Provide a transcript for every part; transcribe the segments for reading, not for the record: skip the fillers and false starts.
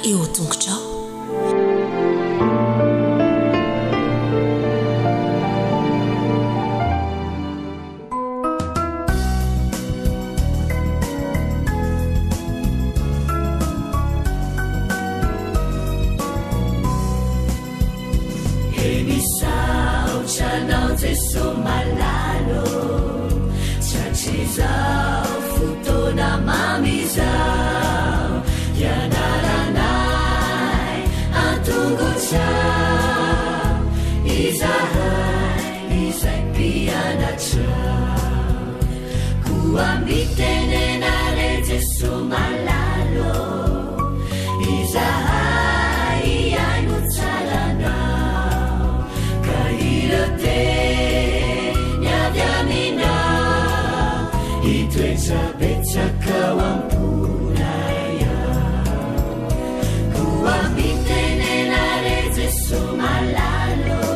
eo an-tongotrao. Misaotra anao Jeso malala ô, Tratrizao fotoana mamy izao, Hianaranay an-tongotrao, Izahay izay mpianatrao. Koa mitenena re Jeso malala ô, Izahay hihaino tsara anao, Ka ireo teny avy aminao, Hitoetra betsaka ao am-ponay ao. Koa mitenena re Jeso malala ô,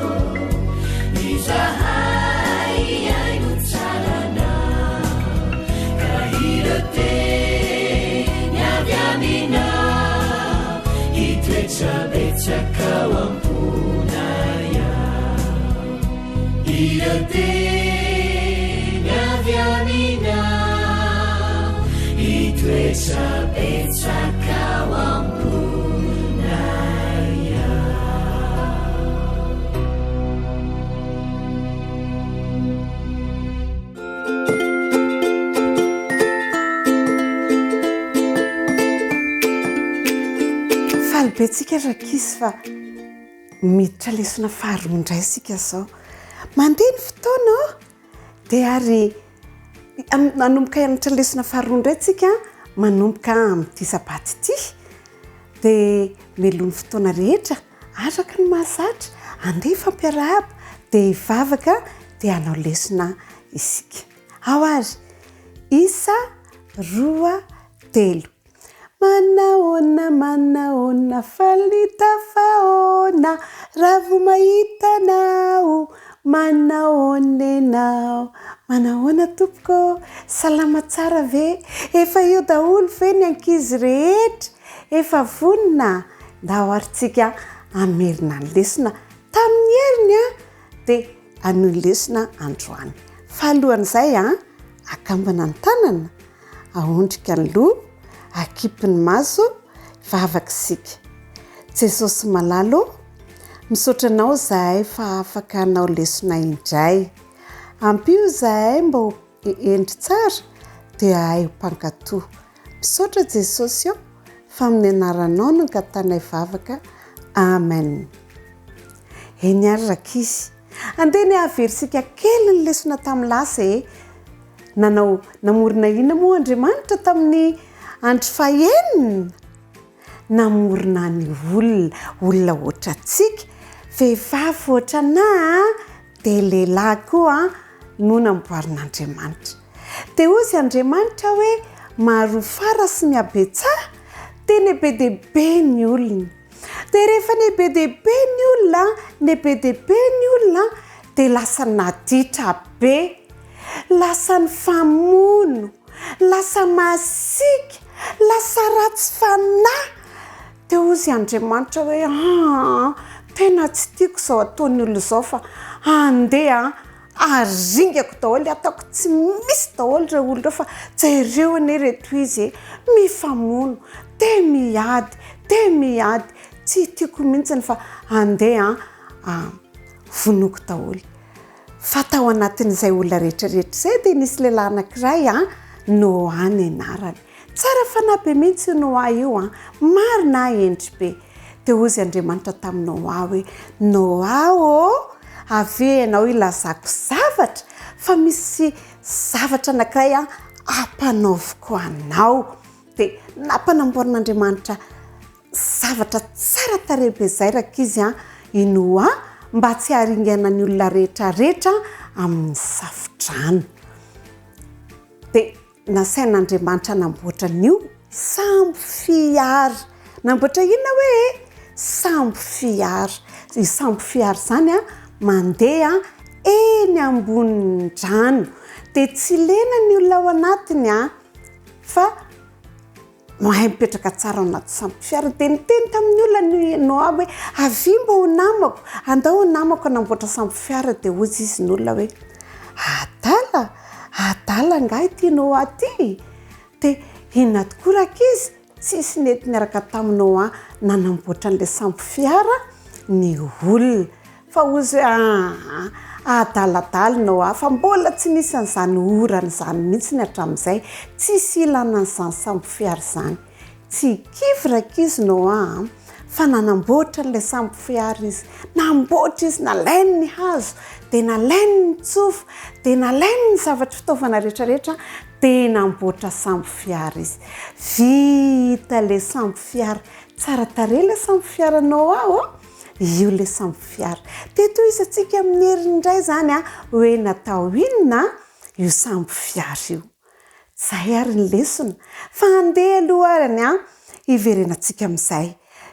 Izahay hihaino tsara anao, Ka ireo teny avy aminao, Hitoetra betsaka ao am-ponay ao. Ireo teny avy aminao, Hitoetra betsaka ao am-ponay ao. Faly be tsika rankizy fa miditra lesona faharoa indray isika izao. Mandeha ny fotoana ô! Dia ary hanomboka hianatra lesona faharoa indray tsika manomboka amin'ity sabato ity. Dia mialoha ny fotoana rehetra, araka ny mahazatra, andeha hifampiarahaba, dia hivavaka, dia hanao lesona isika. Ao ary, isa, roa, telo. Manahoana, manahoana, faly tafahoana, ravo mahita anao, manahoana ianao. Manahoana tompoko ô, salama tsara ve? Efa eo daholo ve ny ankizy rehetra? Efa vonona? Ndao ary tsika hamerina ny lesona tamin'ny heriny an, dia hanohy ny lesona androany. Fa alohan'izay an, akambana ny tanana, aondrika ny loha, akipy ny maso, hivavaka isika. Jesosy malala ô, misaotra anao izahay fa afaka hanao lesona indray. Ampio izahay mba ho hendry tsara dia hahay ho mpankatò. Misaotra Jesosy ô, fa amin'ny anaranao no angatanay vavaka. Amen. Eny ary rankizy, andeha anie haverintsika kely ny lesona tamin'ny lasa e. Nanao, namorona inona moa Andriamanitra tamin'ny andro fahenina? Namorona ny olona, olona ohatrantsika, vehivavy ohatranà dia lehilahy koa no namboarin'Andriamanitra. Dia hozy Andriamanitra hoe maroa fara sy mihabetsaha, dia nihabe dia be ny olona. Dia rehefa nihabe dia be ny olona, nihabe dia be ny olona, dia lasa naditra be, lasa nifamono, lasa masiaka, lasa ratsy fanahy. Dia hozy Andriamanitra hoe, aa, tena tsy tiako izao ataon'ny olona izao fa andeha aringako daholo, ataoko tsy misy daholo ireo olona ireo fa jereo anie ireto izy e, mifamono, dia miady, dia miady, tsy tiako mihitsy fa andeha vonoiko daholo. Fa tao anatin'izay olona rehetra rehetra izay dia nisy lehilahy anankiray an, Noa ny anarany. Tsara fanahy be mihitsy io Noa io an, marina an, hendry be. Dia hozy Andriamanitra tamin'i Noa hoe, Noa ô, avia ianao hilazako zavatra fa misy zavatra anankiray an hampanaoviko anao. Dia nampanamboarin'Andriamanitra Zavatra tsara tarehy be zay rankizy an, i Noa mba tsy haringana ny olona rehetra rehetra amin'ny safo-drano. Dia nasain'Andriamanitra namboatra an'io sambo fiara. Namboatra inona hoe e? Sambo fiara. Io sambo fiara izany an, mandeha eny ambonin'ny rano. Dia tsy lena ny olona ao anatiny an, fa. Mahay mipetraka tsara ao anaty sambo fiara. Dia niteny tamin'ny olona ny Noa hoe, Avia mba ho namako, andao ho namako hanamboatra sambo fiara. Dia hoy izy ny olona hoe, Adala, adala angaha ity Noa ity? Dia inona tokoa rankizy? Tsisy nety niaraka tamin'i Noa nanamboatra an'ilay sambo fiara ny olona. Fa hozy hoe, Aa, adaladala i Noa, fa mbola tsy nisy an'izany orana izany mihitsy hatramin'izay. Tsisy ilana an'izany sambo fiara izany. Tsy kivy rankizy Noa an, fa nanamboatra an'ilay sambo fiara izy. Namboatra izy, nalainy ny hazo, dia nalainy ny tsofa, dia nalainy ny zavatra fitaovana rehetra rehetra, Dia namboatra sambo fiara izy. Vita ilay sambo fiara. Tsara tarehy ilay sambo fiara Noa ô! Io ilay sambo fiara. Dia tohizantsika amin'ny heriny indray izany an, hoe natao inona io sambo fiara io. Izay ary ny lesona. Fa andeha aloha ary ny an, hiverenantsika amin'izay.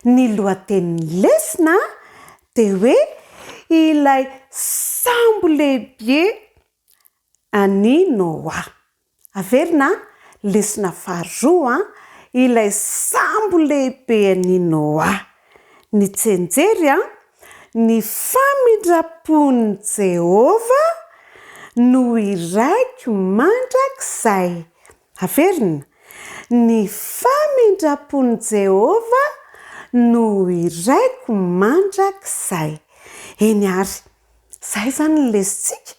Ny lohatenin'ny lesona dia hoe ilay sambo lehibe an'i Noa. Averina, lesona faharoa, ilay sambo lehibe an'i Noa. Ny tsianjery, Ny famindram-pon'i Jehovah no hiraiko mandrakizay. Averina, Ny famindram-pon'i Jehovah no hiraiko mandrakizay. Eny àry, Izay izany ny lesontsika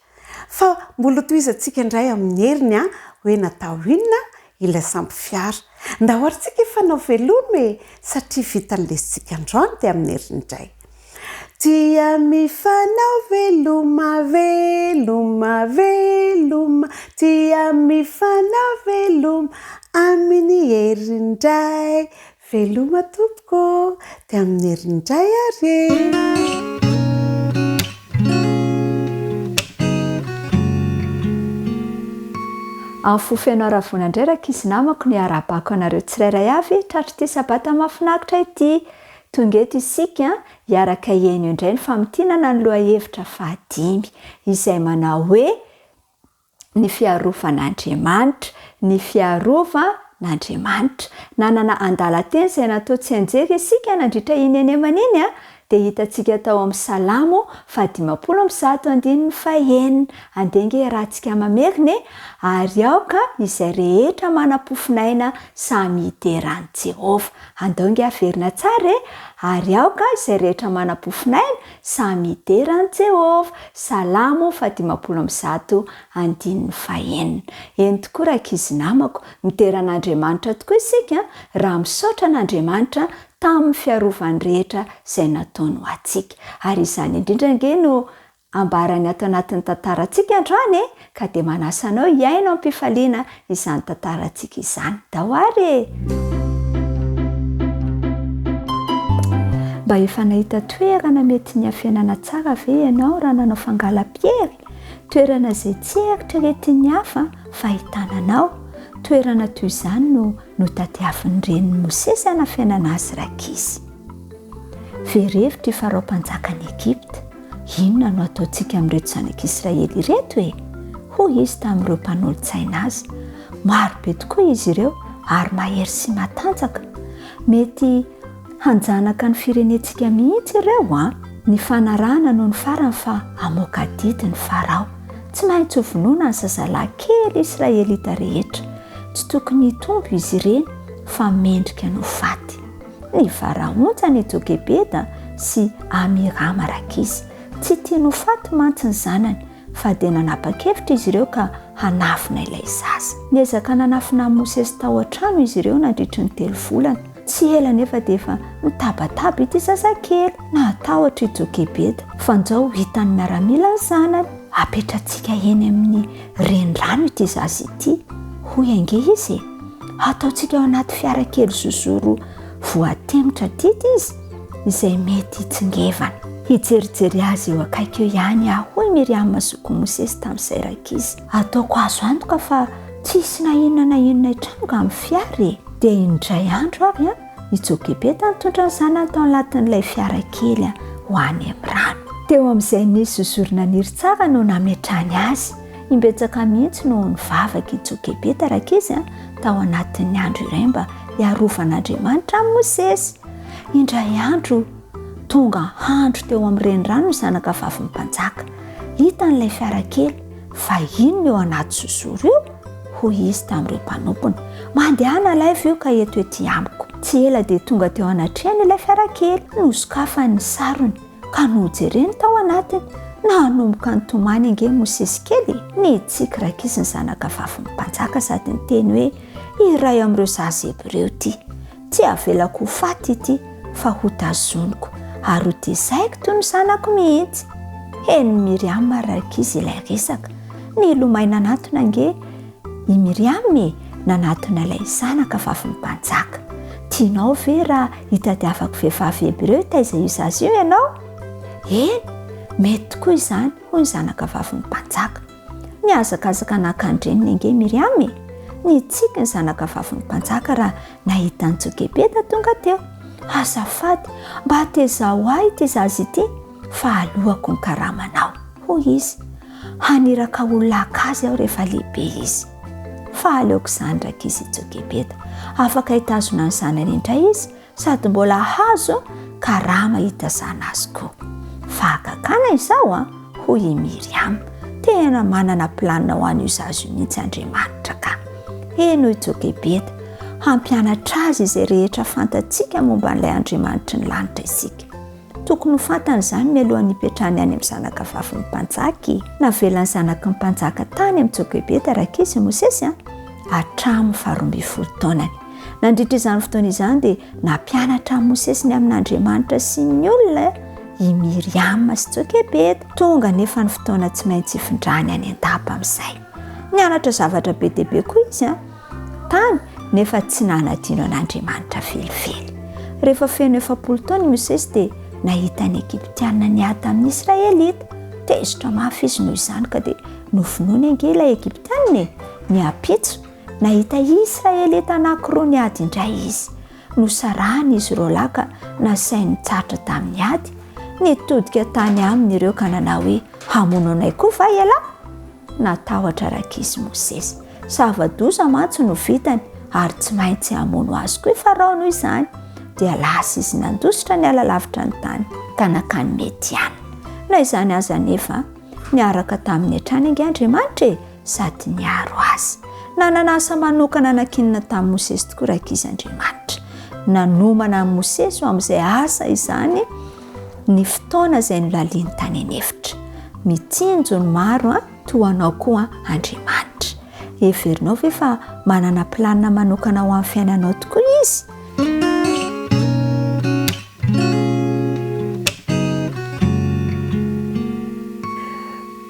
fa mbola hotohizantsika indray amin'ny heriny an, hoe natao inona ilay sambo fiara. Ndao ary tsika hifanao veloma e, satria vita ny lesontsika androany dia amin'ny heriny indray. Dia mifanao veloma, veloma, veloma, dia mifanao veloma amin'ny heriny indray. Veloma tompoko ô! Dia amin'ny heriny indray ary e! Amin'ny fo feno haravoana indray rankizy namako no iarahabako anareo tsirairay avy tratr'ity sabata mahafinaritra ity. Tonga eto isika hiaraka hihaino indray ny famintinana ny lohahevitra fahadimy izay manao hoe ny fiarovan'Andriamanitra, ny fiarovan'Andriamanitra. Nanana andalan-teny izay natao tsianjery isika nandritra iny henemana iny, dia hitantsika tao amin'ny Salamo fahadimampolo amby zato andininy fahenina. Andeha ange iarahantsika mamerina e! Ary aoka izay rehetra manam-pofon'aina samy hidera an'i Jehovah. Andao ange haverina tsara e! Ary aoka izay rehetra manam-pofon'aina Samy hidera an'i Jehovah. Salamo fahadimampolo amby zato andininy fahenina. Eny tokoa rankizy namako, midera an'Andriamanitra tokoa isika raha misaotra an'Andriamanitra tamin'ny fiarovany rehetra izay nataony ho antsika. Ary izany indrindra ange no ambarany ato anatin'ny tantarantsika androany e! Ka dia manasa anao hihaino am-pifaliana izany tantarantsika izany. Ndao ary e! Mba efa nahita toerana mety niafenana tsara ve ianao raha nanao fangalam-piery? Toerana izay tsy eritreretin'ny hafa fa ahitana anao? Toerana toy izany no notadiavin'ny renin'i Mosesy hanafenana azy rankizy. Very hevitra i Farao mpanjakan'i Egypta. Inona no hataontsika amin'ireto zanak'Israely ireto e? Hoy izy tamin'ireo mpanolo-tsaina azy. Maro be tokoa izy ireo ary mahery sy matanjaka. Mety hanjanaka ny firenentsika mihitsy ireo an! Nifanarahana nony farany fa hamoaka didy ny Farao. Tsy maintsy hovonoina ny zazalahy kely israelita rehetra. Tsy tokony hitombo izy ireny fa mendrika ny ho faty. Nivarahontsana i Jokebeda sy Amirama rankizy. Tsy tiany ho faty mantsy ny zanany, fa dia nanapa-kevitra izy ireo ka hanafina ilay zaza. Niezaka nanafina an'i Mosesy tao an-trano izy ireo nandritry ny telo volana. Tsy ela anefa dia efa nitabataba ity zazakely. Nahatahotra i Jokebeda, fa njao hitan'ny miaramila ny zanany. Apetratsika eny amin'ny renirano ity zaza ity, hoy ange izy e! Hataontsika ao anaty fiara kely zozoro voatemitra didy izy, izay mety hitsingevana. Hijerijery azy eo akaiky eo ihany aho, hoy Miriama zokin'i Mosesy tamin'izay rankizy. Ataoko azo antoka fa tsy hisy na inona na inona hitranga amin'ny fiara e! Dia indray andro ary i Jokebeda nitondra ny zanany tao anatin'ilay fiara kely ho any amin'ny rano. Teo amin'izay nisy zozoro naniry tsara no nametrahany azy. Imbetsaka mihitsy no nivavaka i Jokebeda rankizy tao anatin'ny andro iray mba hiarovan'Andriamanitra an'i Mosesy. Indray andro, tonga handro teo amin'ny renirano ny zanakavavin'ny mpanjaka. Hitany ilay fiara kely, fa inona io anaty zozoro io? hoy izy tamin'ireo mpanompony. Mandehana alaivo io ka eto ety amiko. Tsy ela dia tonga teo anatrehany ilay fiara kely. Nosokafany ny sarony ka nojereny tao anatiny. Nanomboka nitomany ange Mosesy kely e! Nitsiky rankizy ny zanakavavin'ny mpanjaka sady niteny hoe, Iray amin'ireo zaza hebreo ity. Tsy havelako ho faty ity fa hotazoniko ary hotezaiko toy ny zanako mihitsy. Henon'i Miriama rankizy ilay resaka. Nilomay nanatona ange i Miriama e, nanatona ilay zanaka vavin'ny mpanjaka. Tianao ve raha hitadiavako vehivavy hebreo hitaiza io zaza io ianao? Eny, mety tokoa izany, hoy ny zanaka vavin'ny mpanjaka. Nihazakazaka naka an-dreniny ange Miriama e! Nitsiky ny zanaka vavin'ny mpanjaka raha nahita an'i Jokebeda tonga teo. Azafady, mba tezao ahy ity zaza ity fa aloako ny karamanao, hoy izy. Haniraka olona haka azy aho rehefa lehibe izy. Faly aoka izany rankizy i Jokebeda. Afaka hitazona ny zanany indray izy Sady mbola hahazo karama hitazana azy koa. Fahagagana izao an! hoy i Miriam. Tena manana planina ho an'io zaza io mihitsy Andriamanitra ka! Henoy Jokebeda, hampianatra azy izay rehetra fantatsika momba an'ilay Andriamanitry ny lanitra isika. Tokony ho fantany izany mialohan'ny hipetrahany any amin'ny zanaka vavin'ny mpanjaka e! Navelan'ny zanaky ny mpanjaka tany amin'i Jokebeda rankizy i Mosesy hatramin'ny faharoambinifolo taonany. Nandritra izany fotoana izany dia nampianatra an'i Mosesy ny amin'Andriamanitra sy ny olona i Miriama sy Jokebeda. Tonga anefa ny fotoana tsy maintsy hifindrany any an-dapa amin'izay. Nianatra zavatra be dia be koa izy tany nefa tsy nanadino an'Andriamanitra velively. Rehefa feno 40 taona i Mosesy dia nahita ny Egyptiana niady tamin'ny Israelita. Tezitra mafy izy noho izany ka dia novonoiny ange ilay Egyptiana e! Ny ampitso, nahita Israelita anankiroa niady indray izy. Nosarahiny izy roalahy ka nasainy nitsahatra tamin'ny ady. Nitodika tany aminy ireo ka nanao hoe, Hamono anay koa va ialahy? Natahotra rankizy Mosesy. Zava-doza mantsy no vitany ary tsy maintsy hamono azy koa i Farao noho izany. Dia lasa izy nandositra niala lavitra ny tany ka nankany Mediana. Na izany aza anefa, niaraka taminy hatrany ange Andriamanitra e, sady niaro azy. Nanana asa manokana nankinina tamin'i Mosesy tokoa rankizy Andriamanitra. Nanomana an'i Mosesy ho amin'izay asa izany ny fotoana izay nolaliany tany an'efitra. Mitsinjo ny maro toa anao koa Andriamanitra. Heverinao ve fa manana planina manokana ho amin'ny fiainanao tokoa Izy?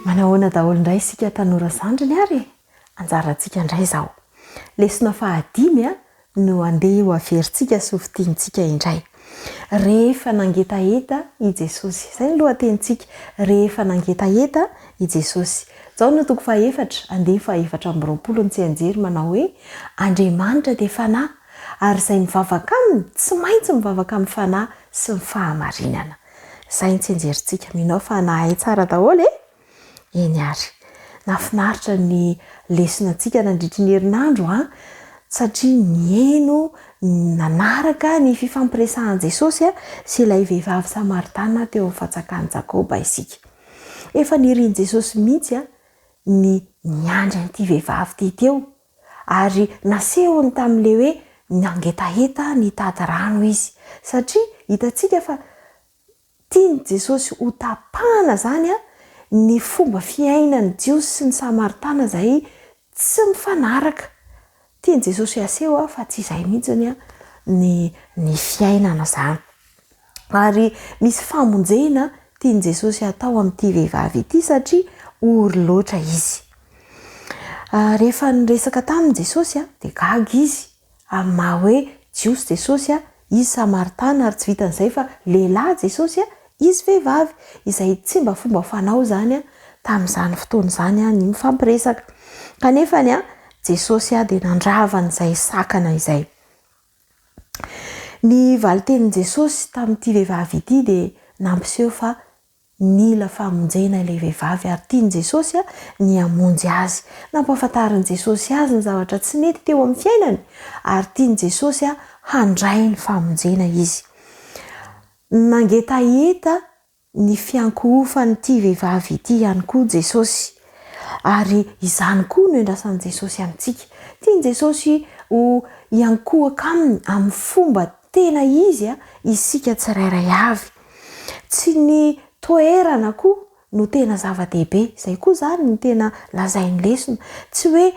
Manahoana daholo indray isika tanora zandriny ary e! Anjarantsika indray izao. Lesona fahadimy no andeha ho averintsika sy ho fintinintsika indray. Rehefa nangetaheta i Jesosy. Izay ny lohatenintsika, Rehefa nangetaheta i Jesosy. Jaona toko fahefatra, andiany fahefatra amby 20 ny tsianjery manao hoe, Andriamanitra dia Fanahy, ary izay mivavaka Aminy tsy maintsy mivavaka amin'ny Fanahy sy ny fahamarinana. Izay ny tsianjerintsika. Mino aho fa nahay tsara daholo e! Eny ary. Nahafinaritra ny lesonantsika nandritry ny herinandro an, satria nihaino, nanaraka ny fifampiresahan'i Jesosy sy ilay vehivavy Samaritana teo amin'ny fantsakan'i Jakoba isika. Efa nirin'i Jesosy mihitsy ny niandry an'ity vehivavy ity teo, ary nasehony tamin'ilay hoe nangetaheta nitady rano izy, satria hitantsika fa Tian'i Jesosy hotapahana izany ny fomba fiainan'ny Jiosy sy ny Samaritana izay tsy mifanaraka. Tian'i Jesosy haseho fa tsy izay mihitsy ny ny fiainana izany. Ary misy famonjena tian'i Jesosy hatao amin'ity vehivavy ity satria ory loatra izy. Rehefa niresaka taminy Jesosy dia gaga izy Amin'ny maha hoe Jiosy Jesosy, Izy Samaritana ary tsy vitan'izay fa lehilahy Jesosy, Izy vehivavy, izay tsy mba fomba fanao izany tamin'izany fotoana izany ny mifampiresaka. Kanefa Jesosy dia nandrava an'izay sakana izay. Ny valin-tenin'i Jesosy tamin'ity vehivavy ity dia nampiseho fa. Nila famonjena ilay vehivavy ary tian'i Jesosy ny hamonjy azy. Nampahafantarin'i Jesosy azy ny zavatra tsy nety teo amin'ny fiainany ary tian'i Jesosy handray ny famonjena izy. Nangetaheta ny fiankohofan'ity vehivavy ity ihany koa Jesosy. Ary izany koa no endrasan'i Jesosy amintsika. Tian'i Jesosy ho hiankohoka aminy amin'ny fomba tena izy isika tsirairay avy. Tsy ny toerana koa no tena zava-dehibe. Izay koa izany no tena lazain'ny lesona. Tsy hoe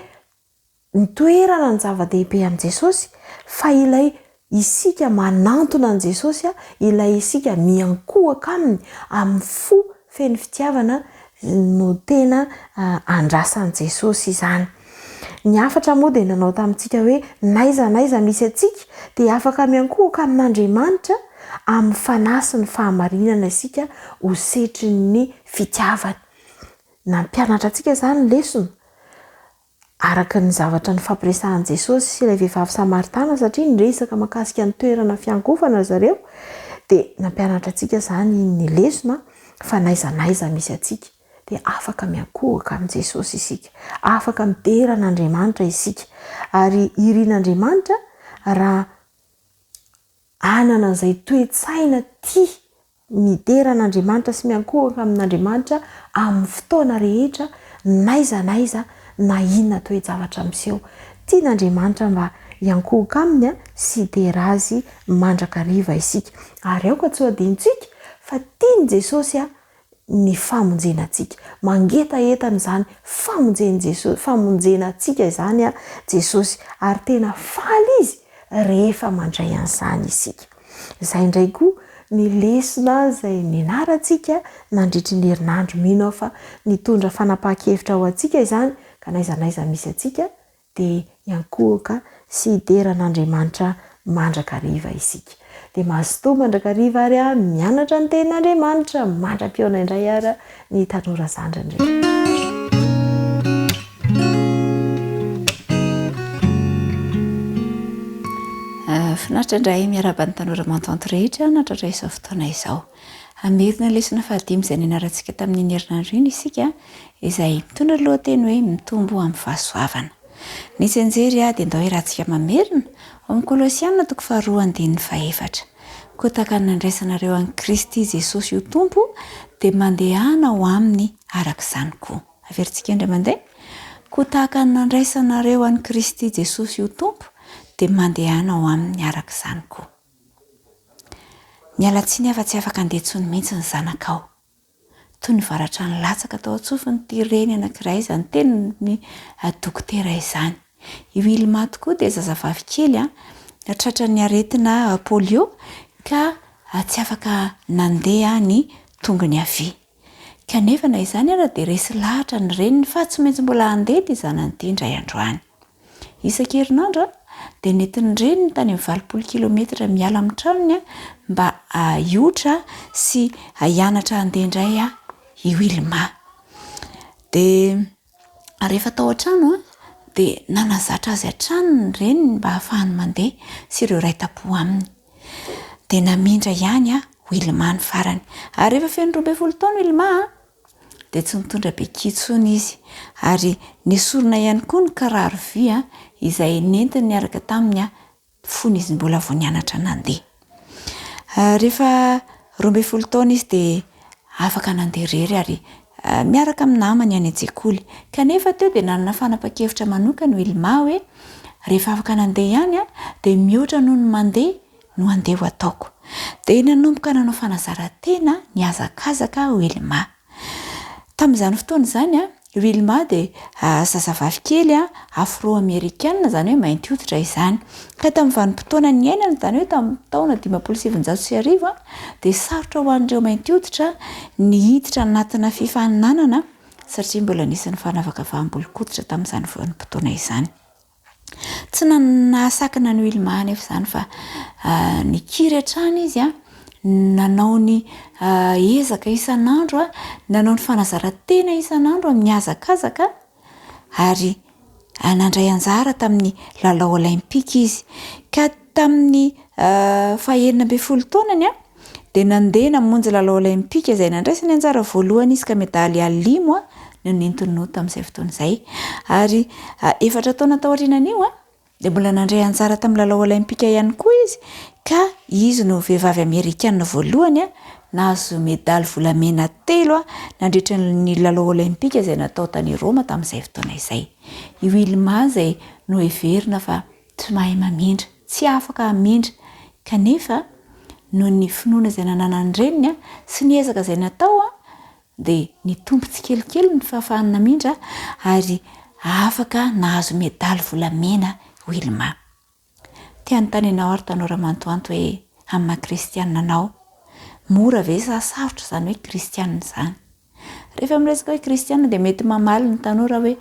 ny toerana no zava-dehibe amin'i Jesosy fa ilay isika manantona an'i Jesosy, ilay isika miankohoka aminy amin'ny fo feno fitiavana no tena andrasan'i Jesosy izany. Ny hafatra moa dia nanao tamintsika hoe n'aiza n'aiza misy antsika dia afaka miankohoka amin'Andriamanitra amin'ny fanahy sy ny fahamarinana isika ho setrin'ny fitiavany. Nampianatra antsika izany ny lesona araka ny zavatra nifampiresahan'i Jesosy sy ilay vehivavy samaritana satria niresaka mahakasika ny toerana fiankohofana ry zareo dia nampianatra antsika izany ny lesona fa n'aiza n'aiza misy antsika dia afaka miankohoka amin'i Jesosy isika, afaka midera an'Andriamanitra isika, ary irin'Andriamanitra raha hanana an'izay toe-tsaina tia midera an'Andriamanitra sy miankohoka amin'Andriamanitra amin'ny fotoana rehetra, n'aiza n'aiza na inona toe-javatra miseho. Tian'Andriamanitra mba hiankohoka aminy sy hidera azy mandrakariva isika. Ary aoka tsy ho adinontsika fa tian'i Jesosy ny famonjena antsika. Mangetaheta an'izany famonjen'i Jesosy, famonjena antsika izany Jesosy, ary tena faly Izy rehefa mandray an'izany isika. Izay indray koa ny lesona izay nianarantsika nandritry ny herinandro. Mino aho fa nitondra fanapahan-kevitra ho antsika izany, ka n'aiza n'aiza misy antsika dia hiankohoka sy hidera an'Andriamanitra mandrakariva isika. Dia mazotoa mandrakariva ary mianatra ny tenin'Andriamanitra mandra-pihaona indray ary ny tanora zandriny rehetra. Finaritra indray miarahaba ny tanora mantante rehetra nahatratra izao fotoana izao. Hamerina lesona fahadimy izay nianarantsika tamin'iny herinandro iny isika izay mitondra ny lohateny hoe Mitombo amin'ny fahasoavana. Ny tsianjery dia ndao iarahantsika mamerina ao amin'ny Kolosiana toko faharoa andininy fahefatra. Koa tahaka ny nandraisanareo an'i Kristy Jesosy ho Tompo dia mandehana ao aminy araka izany koa. Averintsika indray mandeha. Koa tahaka ny nandraisanareo an'i Kristy Jesosy ho Tompo dia mandehana ao aminy araka izany koa. Miala tsiny aho fa tsy afaka handeha intsony mihitsy ny zanakao. Toy ny varatra nilatsaka tao an-tsofin'ity reny anankiray izany tenin'ny dokotera izany. I Wilma tokoa dia zazavavy kely tratran'ny aretina polio ka tsy afaka nandeha ny tongony havia. Kanefa na izany ara dia resy lahatra ny reniny fa tsy maintsy mbola handeha ity zanany ity indray andro any. Isan-kerinandro dia nentin'ny reniny tany amin'ny 80 kilometatra miala amin'ny tranony mba hiotra sy hianatra handeha indray i Wilma. Dia rehefa tao an-trano dia nanazatra azy hatrany ny reniny mba hahafahany mandeha sy ireo iray tampo aminy. Dia namindra ihany Wilma ny farany. Ary rehefa feno 12 taona Wilma dia tsy nitondra béquille intsony izy ary nesorina ihany koa ny kiraro vy izay nentiny niaraka taminy fony izy mbola vao nianatra nandeha. Rehefa 12 taona izy dia afaka nandeha irery ary miaraka amin'ny namany any an-tsekoly. Kanefa teo dia nanana fanapan-kevitra manokana i Wilma hoe rehefa afaka nandeha ihany dia mihoatra noho ny mandeha no andeha ho ataoko. Dia nanomboka nanao fanazaran-tena nihazakazaka Wilma. Tamin'izany fotoana izany, Wilma dia zazavavy kely afro-amerikana, izany hoe mainty hoditra izany. Ka tamin'ny vanim-potoana niainany, izany hoe tamin'ny taona 1950, dia sarotra ho an'ireo mainty hoditra ny hiditra anatina fifaninanana satria mbola nisy ny fanavakavaham-bolon-koditra tamin'izany vanim-potoana izany. Tsy nahasakana an'i Wilma anefa izany fa nikiry hatrany izy, nanao ny ezaka isan'andro, nanao ny fanazaran-tena isan'andro, nihazakazaka ary nandray anjara tamin'ny lalao Olaimpika izy. Ka tamin'ny fahenina ambin'ny folo taonany. Dia nandeha namonjy lalao Olaimpika izay nandraisany anjara voalohany izy ka medaly alimo no nentiny nody tamin'izay fotoana izay. Ary efatra taona taorianan'io dia mbola nandray anjara tamin'ny lalao Olaimpika ihany koa izy ka izy no vehivavy amerikana voalohany nahazo medaly volamena telo nandritra ny lalao Olaimpika izay natao tany Roma tamin'izay fotoana izay. I Wilma izay noheverina fa tsy mahay mamindra, tsy afaka hamindra kanefa noho ny finoana izay nananan'ny reniny sy ny ezaka izay natao dia nitombo tsikelikely ny fahafahany namindra ary afaka nahazo medaly volamena Wilma. Te hanontany anao aho ry tanora mantoanto hoe amin'ny maha kristianina anao, mora ve sa sarotra izany hoe kristianina izany? Rehefa miresaka hoe kristianina dia mety mamaly ny tanora hoe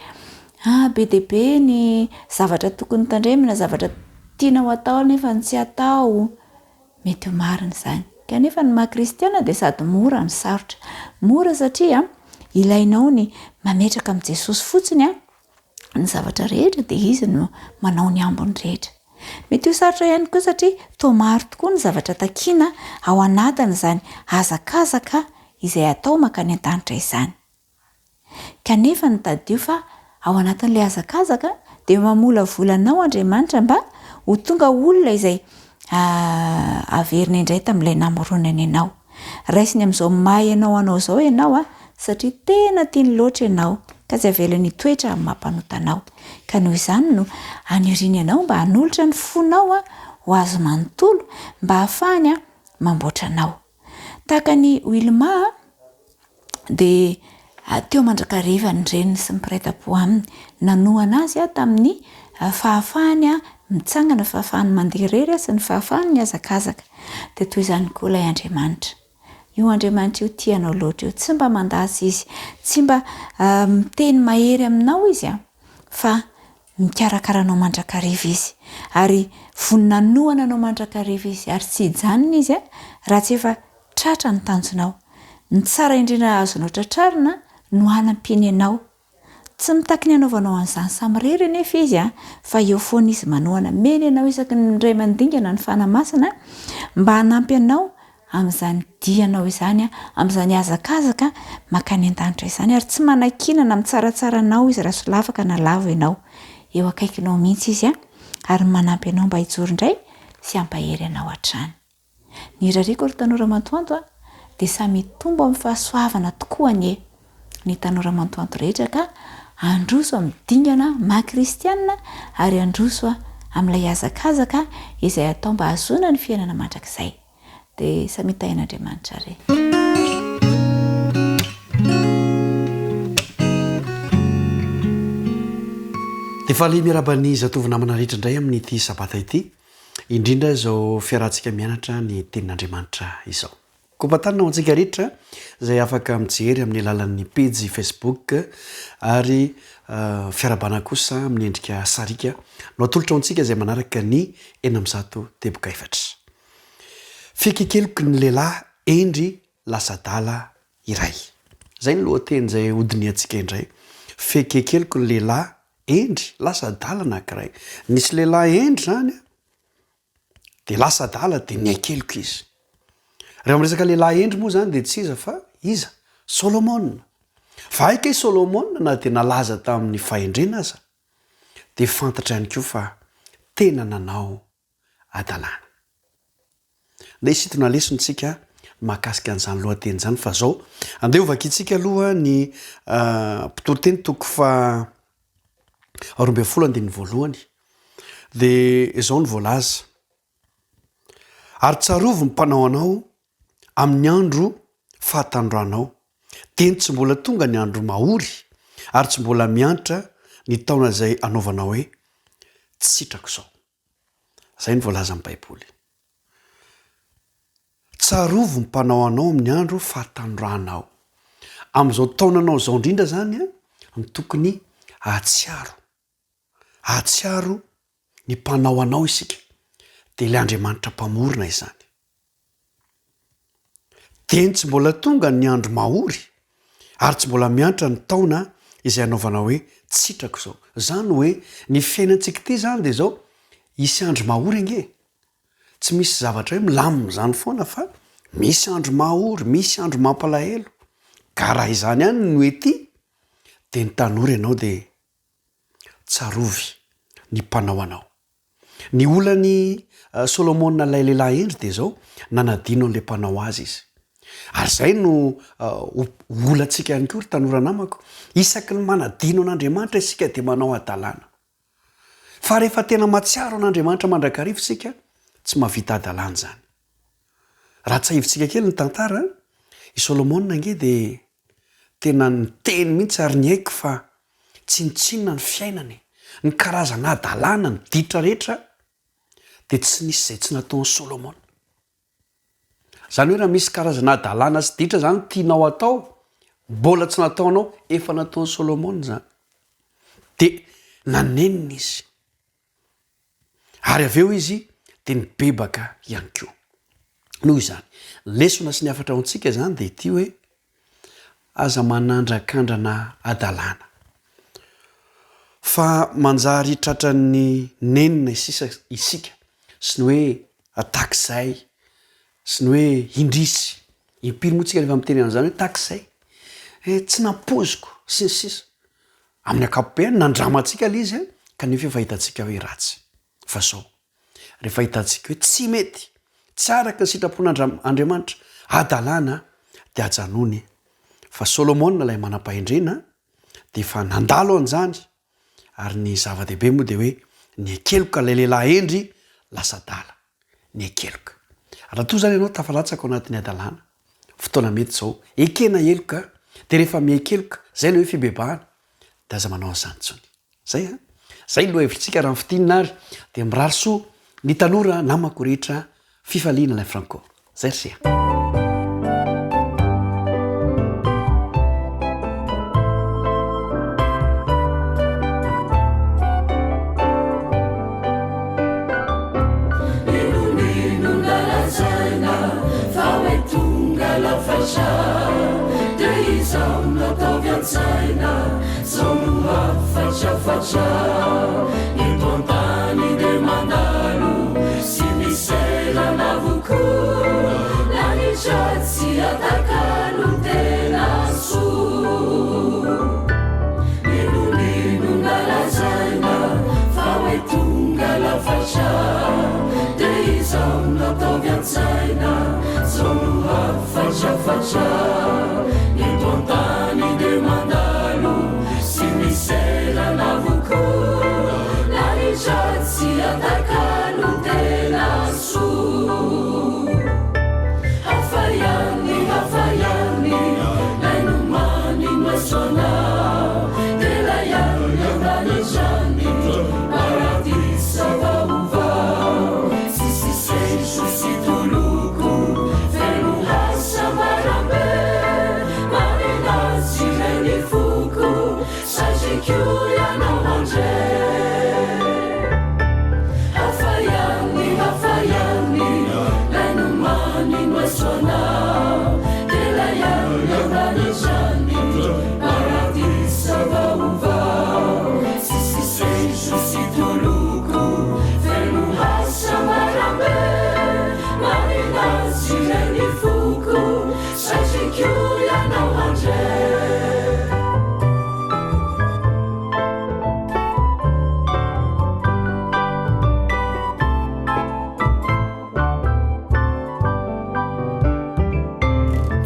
ah be dia be ny zavatra tokony tandremana, zavatra tiana ho atao nefa tsy atao. Mety ho marina izany. Kanefa ny maha kristiana dia sady mora no sarotra. Mora satria ilainao ny mametraka amin'i Jesosy fotsiny ny zavatra rehetra dia Izy no manao ny ambiny rehetra. Mety ho sarotra ihany koa satria toa maro tokoa ny zavatra takiana ao anatin'izany hazakazaka izay atao mankany an-danitra izany. Kanefa ny tadidio fa ao anatin'ilay hazakazaka dia mamolavola anao Andriamanitra mba ho tonga olona izay averina indray tamin'ilay namoronany anao. Raisiny amin'izao maha ianao anao izao ianao satria tena tiany loatra ianao ka tsy avelany hitoetra amin'ny maha mpanota anao. Ka noho izany no aniriany anao mba hanolotra ny fonao ho azy manontolo mba hahafahany mamboatra anao. Tahaka an'i Wilma dia teo mandrakariva ny reniny sy ny mpiray tampo aminy. Nanohana azy tamin'ny fahafahany mitsangana, fahafahany mandeha irery sy ny fahafahany mihazakazaka. Dia toy izany koa ilay Andriamanitra. Io Andriamanitra io tia anao loatra io. Tsy mba mandasa izy, tsy mba miteny mahery aminao izy fa mikarakara anao mandrakariva izy ary vonona hanohana anao mandrakariva izy ary tsy hijanona izy raha tsy efa tratra ny tanjonao. Ny tsara indrindra azonao tratrarina no hanampiany anao. Tsy mitaky ny hanaovanao an'izany samirery anefa izy fa eo foana izy manohana. Meny anao isaky ny indray mandingana ny Fanahy Masina mba hanampy anao amin'izany dianao izany, amin'izany hazakazaka mankany an-danitra izany, ary tsy manakiana na mitsaratsara anao izy raha solafaka na lavo ianao. Eo akaikinao mihitsy izy ary manampy anao mba hijoro indray sy hampahery anao hatrany. Ny irariako ry tanora mantoanto dia samy hitombo amin'ny fahasoavana tokoa anie ny tanora mantoanto rehetra ka handroso amin'ny dingana maha kristiana ary handroso amin'ilay hazakazaka izay atao mba hahazoana ny fiainana mandrakizay. Dia samia tahian'Andriamanitra re. Dia faly miarahaba ny zatovo namana rehetra indray amin'ity sabata ity, indrindra izao fiarahantsika mianatra ny tenin'Andriamanitra izao. Kompatanina ho antsika rehetra izay afaka mijery amin'ny alalan'ny pejy Facebook ary fiarahabana kosa amin'ny endrika sariaka no atolotra ho antsika izay manaraka ny 106 teboka efatra. Fiekekeloky ny lehilahy hendry lasa adala iray. Izay ny lohateny izay hodinihantsika indray. Fiekekeloky ny lehilahy hendry lasa adala anankiray. Nisy lehilahy hendry izany dia lasa adala dia niaikeloka izy. Rehefa miresaka lehilahy hendry moa izany dia tsy iza fa iza? Solomona. Fa hay kay Solomona na dia nalaza tamin'ny fahendrena aza dia fantatra ihany koa fa tena nanao hadalana. Andeha hisintona lesona isika mahakasika an'izany lohateny izany fa izao, andeha ho vakintsika aloha ny mpitoriteny toko faha 12 andininy voalohany. Dia izao no voalaza, Ary tsarovy ny mpanao anao amin'ny andro fahatanoranao, dieny tsy mbola tonga ny andro mahory, ary tsy mbola miantra ny taona izay anaovanao hoe, Tsy sitrako izao. Izay no voalazan'ny Baiboly. Tsarovy ny mpanao anao amin'ny andro fahatanoranao. Amin'izao taonanao izao indrindra izany no tokony hahatsiaro. Hahatsiaro ny mpanao anao isika, dia ilay Andriamanitra Mpamorona izany. Dieny tsy mbola tonga ny andro mahory, ary tsy mbola miantra ny taona izay anaovana hoe tsy sitrako izao. Izany hoe ny fiainantsika ity izany dia izao, hisy andro mahory ange e! Tsy misy zavatra hoe milamina izany foana fa Misy andro mahory, misy andro mampalahelo, ka raha izany ihany no ety, dia ny tanora ianao dia tsarovy ny mpanao anao. Ny olan'i Solomona ilay lehilahy hendry dia izao, nanadino an'ilay mpanao azy izy. Ary izay no olantsika ihany koa ry tanora namako, isaky ny manadino an'Andriamanitra isika dia manao hadalana. Fa rehefa tena mahatsiaro an'Andriamanitra mandrakariva isika, tsy mahavita hadalana izany. Raha tsiahivintsika kely ny tantara, i Solomona ange dia tena niteny mihitsy ary niaiky fa tsinontsinona ny fiainany e! Ny karazana hadalana, ny ditra rehetra dia tsy nisy izay tsy nataon'i Solomona. Izany hoe raha misy karazana hadalana sy ditra izany tianao hatao, mbola tsy nataonao, efa nataon'i Solomona izany. Dia nanenina izy. Ary avy eo izy dia nibebaka ihany koa. Noho izany, lesona sy ny hafatra ho antsika izany dia ity hoe, aza manandrakandrana hadalana. Fa manjary tratran'ny nenina isisa isika sy ny hoe atak'izay sy ny hoe indrisy. Impiry moa tsika rehefa miteny an'izany hoe tak'izay, eh tsy nampoiziko sy ny sisa. Amin'ny ankapobeny, nandramantsika ilay izy kanefa efa hitantsika hoe ratsy. Fa izao, rehefa hitantsika hoe tsy mety, tsy araka ny sitrapon'Andriamanitra, hadalana, dia ajanony. Fa Solomona ilay manam-pahendrena dia efa nandalo an'izany, ary ny zava-dehibe moa dia hoe niekeloka ilay lehilahy hendry lasa adala. Niekeloka. Raha toa izany ianao tafalatsaka ao anatin'ny hadalana, fotoana mety izao, ekena heloka, dia rehefa mihekeloka, izay ilay hoe fibebahana, dia aza manao an'izany intsony. Izay an! Izay ny lohahevitritsika raha ny fintinina ary dia mirary soa ny tanora namako rehetra fifaliana Alain Franco. Izay ry se a! Inon'inona lazaina fa hoe tonga lafatra Dia izao no ataovy an-tsaina, zao no hafatrafatra Eto an-tany dia mandalo sy miserana avokoa Lanitra tsy atakalo tena soa N'inon'inona lazaina fa hoe tonga lafatra Dia izao no ataovy an-tsaina, zao no hafatrafatra Eto an-tany dia mandalo sy miserana avokoa Lanitra tsy atakalo tena soa Hafa ihany, hafa ihany Lay nomany maso anao Dia lay any an-danitra any Paradisa vaovao Tsisy sento sy toloko Feno hasambaram-be Manina tsy ren'ny foko Satriko ianao handre Hafa ihany, hafa ihany Lay nomany maso anao Dia lay any an-danitra any Paradisa vaovao Tsisy sento sy toloko Feno hasambaram-be Manina tsy ren'ny foko Satriko ianao handre.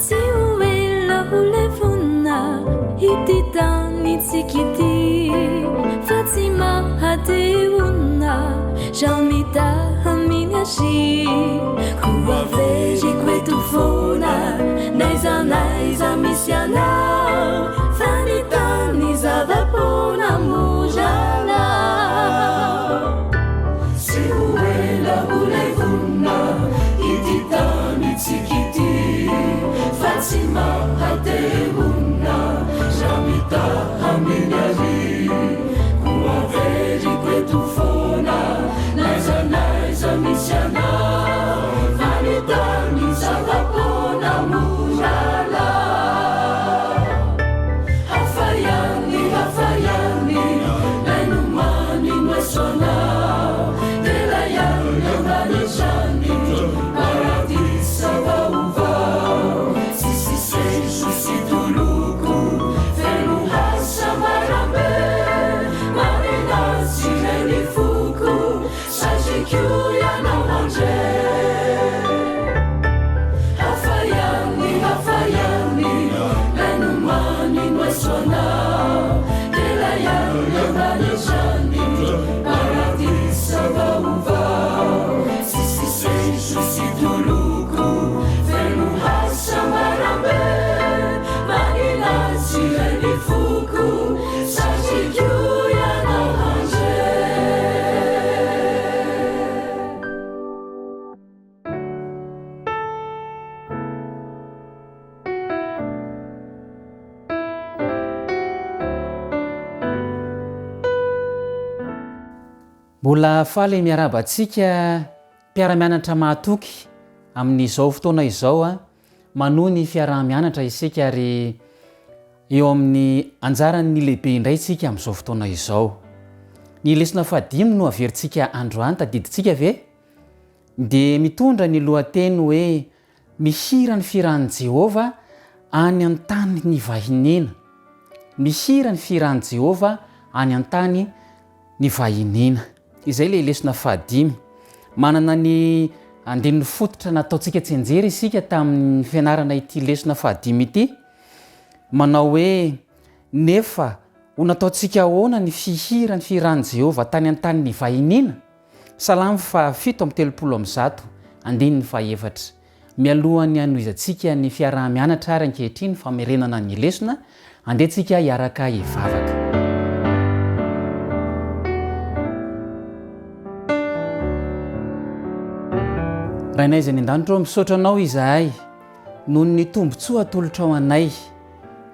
Tsy ho ela ho levona ity tanintsika ity Fa tsy maha-te honina raha mitaha amin'ny azy Koa averiko eto foana n'aiza n'aiza misy anao Fa ny tany zava-poana mora lao Tsy ho ela ho levona ity tanintsika ity Fa tsy maha-te honina raha mitaha amin'ny àry Koa averiko eto foana n'aiza n'aiza misy anao Fa ny tany zava-poana mora lao. Mbola faly miarahaba antsika mpiara-mianatra mahatoky amin'izao fotoana izao manohy ny fiaraha-mianatra isika ary eo amin'ny anjaran'ny lehibe indray isika amin'izao fotoana izao. Ny lesona fahadimy no averintsika androany, tadidintsika ve? Dia mitondra ny lohateny hoe Mihira ny fihiran'i Jehovah any an-tany nivahiniana. Mihira ny fihiran'i Jehovah any an-tany nivahiniana. Izay ilay lesona fahadimy. Manana ny andininy fototra nataontsika tsianjery isika tamin'ny fianarana ity lesona fahadimy ity, manao hoe, Nefa ho nataontsika ahoana ny fihira ny fihiran'i Jehovah tany an-tany nivahiniana? Salamo faha 137, andininy faha efatra. Mialohan'ny hanohizantsika ny fiaraha-mianatra ary ankehitriny famerenana ny lesona, andeha tsika hiaraka hivavaka. Rainay izay any an-danitra ô, misaotra Anao izahay noho ny tombontsoa atolotrao anay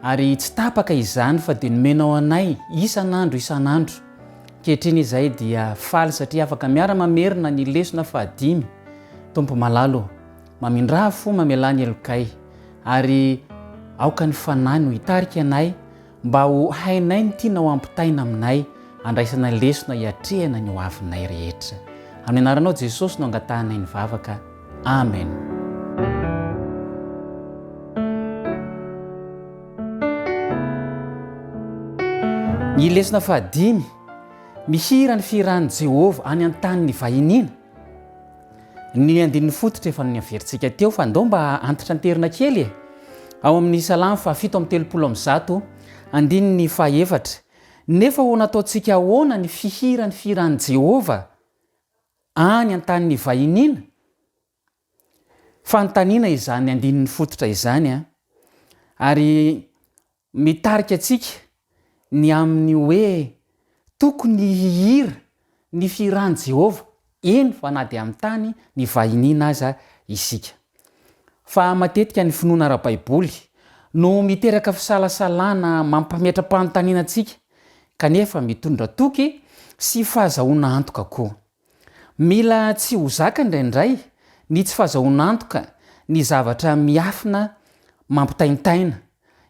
ary tsy tapaka izany fa dia nomenao anay isan'andro isan'andro. Ankehitriny izahay dia faly satria afaka miara-mamerina ny lesona fahadimy. Tompo malala ô, mamindrà fo mamelà ny helokay, ary aoka ny Fanahy no hitarika anay mba ho hainay ny tianao hampitaina aminay handraisana lesona hiatrehana ny ho avinay rehetra. Amin'ny anaranao Jesosy no angatahanay ny vavaka. Amen. Ny lesona fahadimy, Mihira ny fihiran'i Jehovah any an-tany nivahiniana. Ny andininy fototra efa niaverintsika teo fa ndao mba antitranterina kely e! Ao amin'ny Salamo faha 137, andininy fahaefatra, Nefa ho nataontsika ahoana ny fihira ny fihiran'i Jehovah any an-tany nivahiniana? Fanontaniana izany andininy fototra izany an! Ary mitarika antsika ny amin'ny hoe tokony hihira ny fihiran'i Jehovah, eny fa na dia amin'ny tany nivahiniana aza isika. Fa matetika ny finoana ara-baiboly no miteraka fisalasalana mampametra-panontaniana antsika, kanefa mitondra toky sy fahazahoana antoka koa. Mila tsy ho zaka indraindray ny tsy fahazahoana antoka ny zavatra miafina mampitaintaina,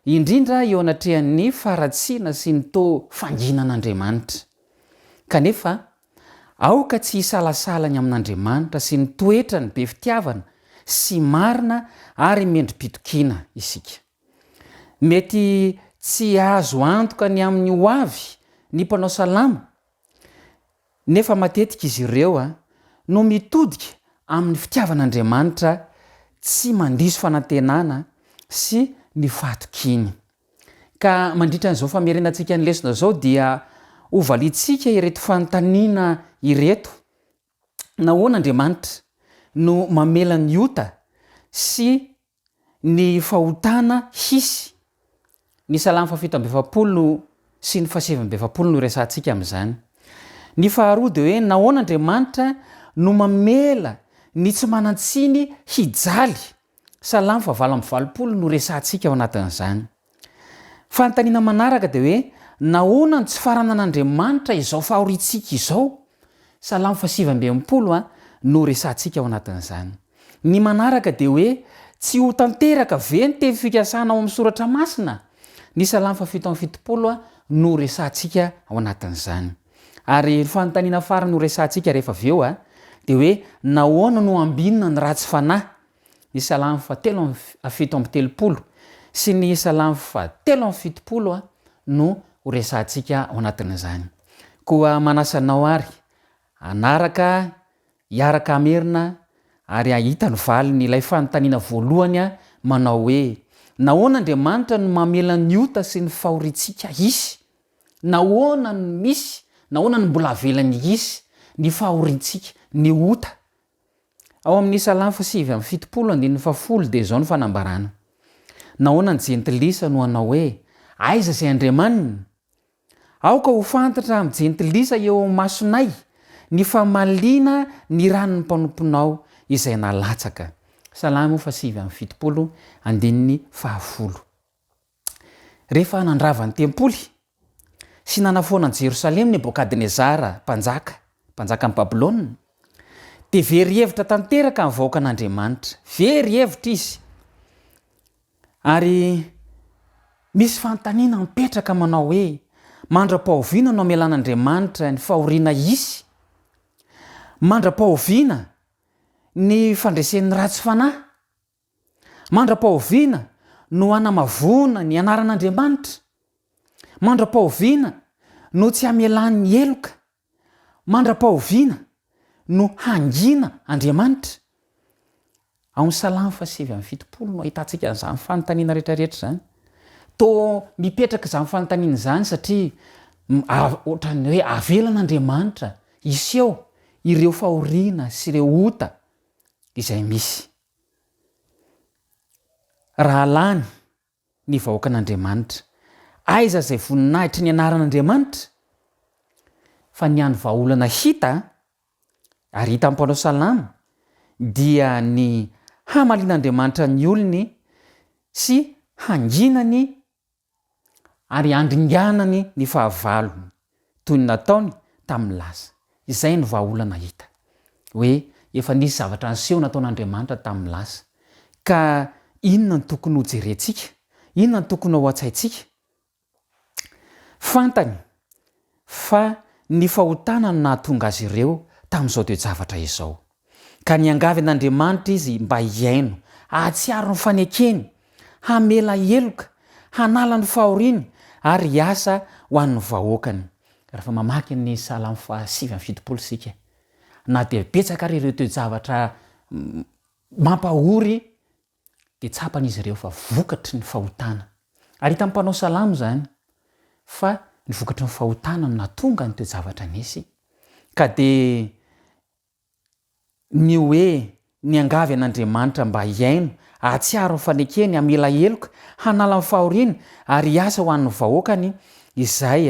indrindra eo anatrehan'ny faharatsiana sy ny toa fanginan'Andriamanitra. Kanefa, aoka tsy hisalasala ny amin'Andriamanitra sy ny toetrany be fitiavana sy marina ary mendri-pitokiana isika. Mety tsy hahazo antoka ny amin'ny hoavy ny mpanao salamo, Nefa matetika izy ireo no mitodika amin'ny fitiavan'Andriamanitra tsy mandiso fanantenana sy ny fahatokiany. Ka mandritra an'izao famerenantsika ny lesona izao dia hovaliantsika ireto fanontaniana ireto, Nahoana Andriamanitra no mamela ny ota sy ny fahotana hisy. Ny Salamo faha-47 sy ny faha-49 no iresahantsika amin'izany. Ny faharoa dia hoe nahoana Andriamanitra no mamela ny tsy manan-tsiny hijaly. Salamo faha-88 no resahantsika ao anatin'izany. Fanontaniana manaraka dia hoe nahoana no tsy faranan'Andriamanitra izao fahoriantsika izao? Salamo faha-69 no resahantsika ao anatin'izany. Ny manaraka dia hoe tsy ho tanteraka ve ny teny fikasana ao amin'ny soratra masina? Ny Salamo faha-77 no resahantsika ao anatin'izany. Ary ny fanontaniana farany ho resahantsika rehefa avy eo dia hoe nahoana no ambinina ny ratsy fanahy? Ny Salamo faha-37 sy ny Salamo faha-73 no ho resahantsika ao anatin'izany. Koa manasa anao àry hanaraka, hiaraka hamerina ary hahita ny valiny ilay fanontaniana voalohany manao hoe, Nahoana Andriamanitra no mamela ny ota sy ny fahoriantsika hisy? Nahoana no misy, nahoana no mbola avelany hisy ny fahoriantsika, ny ota? Ao amin'ny Salamo faha-79 andininy faha-10 dia izao no fanambarana, Nahoana ny jentilisa no hanao hoe, Aiza izay Andriamaniny? Aoka ho fantatra amin'ny jentilisa eo imasonay ny famaliana ny ran'ny mpanomponao izay nalatsaka. Salamo faha-79 andininy faha-10. Rehefa nandrava ny tempoly sy nanafoana an'i Jerosalema Nebokadnezara mpanjaka. mpanjakan'i Babylona, dia very hevitra tanteraka ny vahoakan'Andriamanitra. Very hevitra izy. Ary misy fanontaniana mipetraka manao hoe, Mandra-pahoviana no hamelan'Andriamanitra ny fahoriana hisy? Mandra-pahoviana ny fandresen'ny ratsy fanahy? Mandra-pahoviana no hanamavoana ny anaran'Andriamanitra? Mandra-pahoviana no tsy hamelany ny heloka? Mandra-pahoviana no hangina Andriamanitra? Ao amin'ny Salamo faha-79 no ahitantsika an'izany fanontaniana rehetrarehetra izany. Toa mipetraka izany fanontaniana izany satria ohatran'ny hoe avelan'Andriamanitra hiseho ireo fahoriana sy ireo ota izay misy. Raha lany ny vahoakan'Andriamanitra. Aiza izay voninahitry ny anaran'Andriamanitra? Fa ny hany vahaolana hita, ary hitan'ny mpanao salamo, dia ny hamalian'Andriamanitra ny olony sy hanginany ary handringanany ny fahavalony, toy ny nataony tamin'ny lasa. Izay no vahaolana hita. Hoe efa nisy zavatra niseho nataon'Andriamanitra tamin'ny lasa. Ka inona no tokony hojerentsika? Inona no tokony ao an-tsaintsika? Fantany fa ny fahotana no nahatonga azy ireo tamin'izao toe-javatra izao. Ka niangavy an'Andriamanitra izy mba hihaino, hahatsiaro ny fanekeny, hamela heloka, hanala ny fahoriany ary hiasa ho an'ny vahoakany. Rehefa mamaky ny Salamo faha-79 isika, na dia betsaka ary ireo toe-javatra mampahory dia tsapan'izy ireo fa vokatry ny fahotana. Ary hitan'ny mpanao salamo izany fa ny vokatry ny fahotana no nahatonga ny toe-javatra nisy, ka dia Ny hoe niangavy an'Andriamanitra mba hihaino, hahatsiaro ny fanekeny, hamela heloka, hanala ny fahoriany ary hiasa ho an'ny vahoakany, izay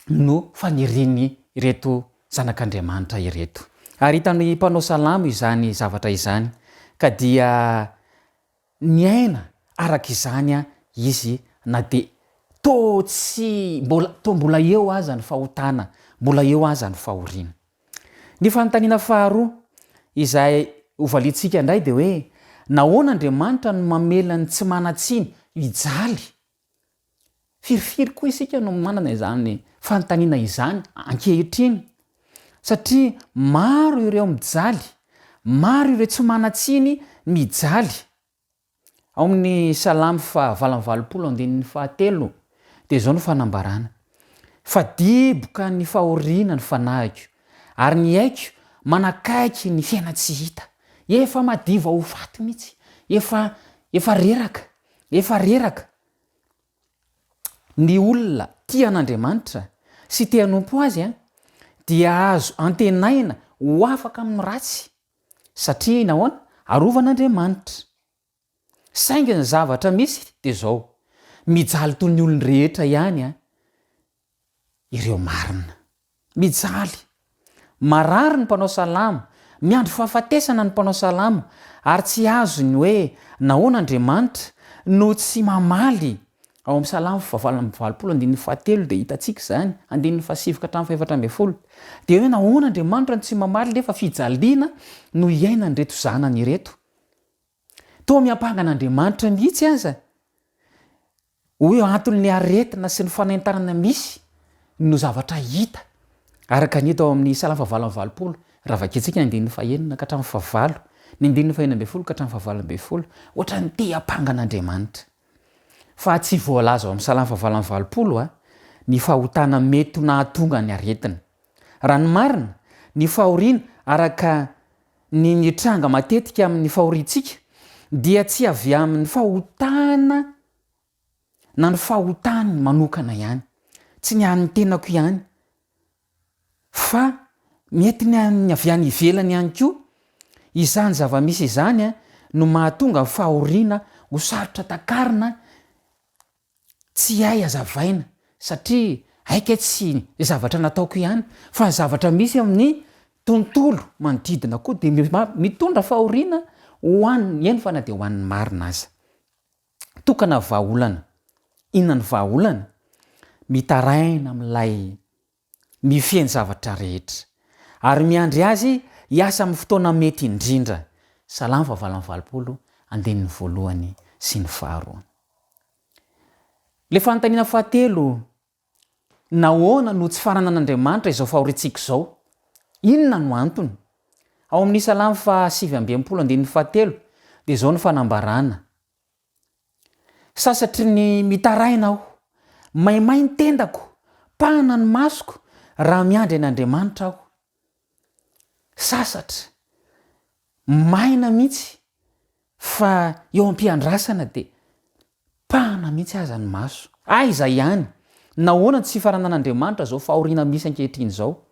no fanirian'ireto zanak'Andriamanitra ireto. Ary hitan'ny mpanao salamo izany zavatra izany, ka dia Niaina araka izany izy na dia toa tsy mbola toa mbola eo aza ny fahotana, mbola eo aza ny fahoriana. Ny fanontaniana faharoa izay hovaliantsika indray dia hoe, nahoana Andriamanitra no mamela ny tsy manan-tsiny hijaly? Firifiry koa isika no manana izany fanontaniana izany ankehitriny, satria maro ireo mijaly, maro ireo tsy manan-tsiny mijaly. Ao amin'ny Salamo faha 88 andininy fahatelo dia izao no fanambarana, Fa diboka ny fahoriana ny fanahiko, ary ny aiko manakaiky ny fiainan-tsy hita. Efa madiva ho faty mihitsy, efa efa reraka, efa reraka. Ny olona tia an'Andriamanitra sy te hanompo azy dia azo antenaina ho afaka amin'ny ratsy, satria nahoana? Arovan'Andriamanitra. Saingy ny zavatra misy dia izao, mijaly toy ny olon-drehetra ihany ireo marina. Mijaly. Marary ny mpanao salamo, miandry fahafatesana ny mpanao salamo, ary tsy azony hoe nahoana Andriamanitra no tsy mamaly. Ao amin'ny Salamo fahavalo amby andininy fahatelo dia hitantsika izany, andininy fahasivy ka hatramin'ny fahefatra ambin'ny folo. Dia hoe nahoana Andriamanitra no tsy mamaly nefa fijaliana no iainan'ireto zanany ireto. Toa miampanga an'Andriamanitra mihitsy aza hoe anton'ny aretina sy ny fanaintainana misy no zavatra hita, araka ny hita ao amin'ny Salamo fahavalo amby valopolo, raha vakintsika ny andininy fahenina ka hatramin'ny fahavalo, ny andininy fahenina ambin'ny folo ka hatramin'ny fahavalo ambin'ny folo. Ohatran'ny te hiampanga an'Andriamanitra. Fa tsy voalaza ao amin'ny Salamo fahavalo amby valopolo ny fahotana mety ho nahatonga ny aretina. Raha ny marina, ny fahoriana araka ny mitranga matetika amin'ny fahoriantsika dia tsy avy amin'ny fahotana na ny fahotany manokana ihany, tsy ny an'ny tenako ihany, fa mety ny an'ny avy any ivelany ihany koa. Izany zava-misy izany no mahatonga ny fahoriana ho sarotra takarina Tsy hay hazavaina satria hay kay tsy ny zavatra nataoko ihany fa ny zavatra misy amin'ny tontolo manodidina koa dia mitondra fahoriana ho an'ny, eny fa na dia ho an'ny marina aza. Tokana vahaolana. Inona ny vahaolana? Mitaraina amin'ilay. mifehy ny zavatra rehetra, ary miandry Azy hiasa amin'ny fotoana mety indrindra. Salamo fahavalo amby 80, andininy voalohany sy ny faharoa. Ilay fanontaniana fahatelo, Nahoana no tsy faranan'Andriamanitra izao fahoriantsika izao? Inona no antony? Ao amin'ny Salamo faha 69 andininy fahatelo dia izao no fanambarana, Sasatry ny mitaraina aho, maimay ny tendako, pahana ny masoko, raha miandry an'Andriamanitra aho. Sasatra, maina mihitsy fa eo am-piandrasana dia pahana mihitsy aza ny maso. Aiza ihany? Nahoana no tsy faranan'Andriamanitra izao fahoriana misy ankehitriny izao?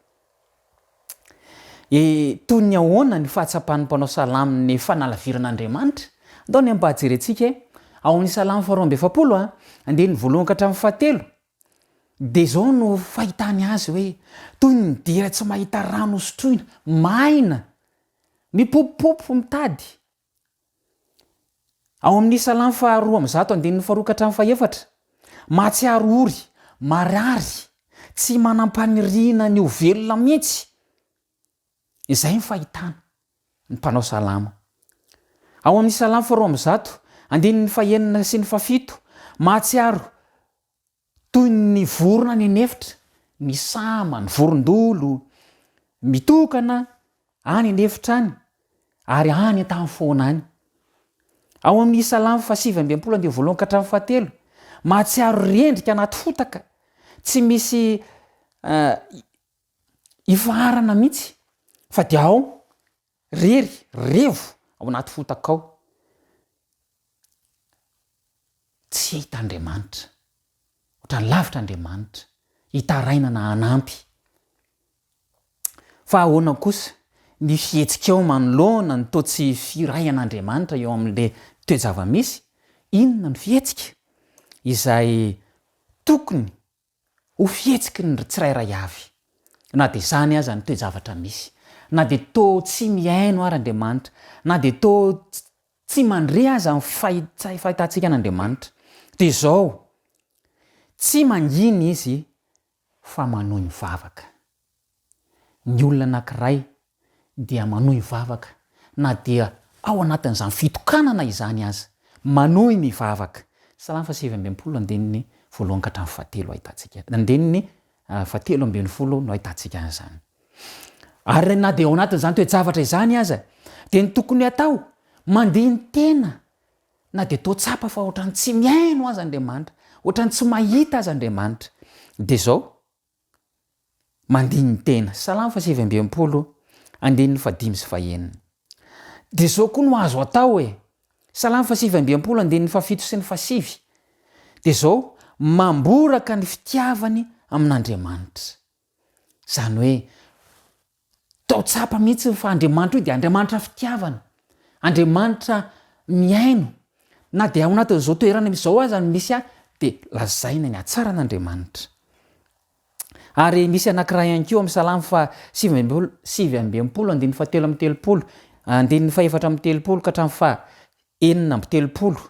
E, toy ny ahoana ny fahatsapan'ny mpanao salamo ny fanalaviran'Andriamanitra? Andao ny mba jerentsika e. Ao amin'ny Salamo faharoa amby 40, andininy voalohany ka hatramin'ny fahatelo, dia izao no fahitany azy hoe, toy ny diera tsy mahita rano hosotroina, maina, mipopopopo mitady. Ao amin'ny Salamo faha-102 andininy faharoa ka hatramin'ny fahefatra, mahatsiaro ory, marary, tsy manam-paniriana ny ho velona mihitsy. Izay ny fahitana ny mpanao salamo. Ao amin'ny Salamo faha-102 andininy fahenina sy ny fahafito, mahatsiaro Toy ny vorona any an'efitra, ny sama, ny vorondolo, mitokana any an'efitra any ary any an-tany foana any. Ao amin'ny Salamo faha-69 andiany voalohany ka hatramin'ny fahatelo, mahatsiaro rendrika anaty fotaka, tsy misy ifaharana mihitsy fa dia ao rery, revo ao anaty fotaka ao. Tsy hita Andriamanitra. Ohatran'ny lavitra Andriamanitra. Hitarainana hanampy. Fa ahoana kosa ny fihetsikao manoloana ny toa tsy firaihan'Andriamanitra eo amin'ilay toe-java-misy? Inona no fihetsika izay tokony ho fihetsiky ny tsirairay avy, na dia izany aza ny toe-javatra misy, na dia toa tsy mihaino ary Andriamanitra, na dia toa tsy mandre aza ny fahitantsika an'Andriamanitra. Dia izao, tsy mangina Izy fa manohy mivavaka. Ny olona anankiray dia manohy mivavaka na dia ao anatin'izany fitokanana izany aza. Manohy mivavaka. Salamo faha-69 andininy voalohany ka hatramin'ny fahatelo ahitantsika, andininy fahatelo ambinifolo no ahitantsika an'izany. Ary na dia ao anatin'izany toe-javatra izany aza dia ny tokony hatao, mandini-tena na dia toa tsapa fa ohatran'ny tsy mihaino aza Andriamanitra, ohatran'ny tsy mahita aza Andriamanitra. Dia izao, Mandini-tena. Salamo faha-69, andininy fahadimy sy fahenina. Dia izao koa no azo atao e! Salamo faha-69, andininy fahafito sy ny fahasivy. Dia izao, mamboraka ny fitiavany amin'Andriamanitra. Izany hoe, Tao tsapa mihitsy fa Andriamanitra io dia Andriamanitra fitiavana, Andriamanitra mihaino, na dia ao anatin'izao toerana izao aza no misy ahy dia lazaina ny hatsaran'Andriamanitra. Ary misy anankiray ihany koa amin'ny Salamo faha 69 andininy faha 33, andininy faha 34 ka hatramin'ny faha 36,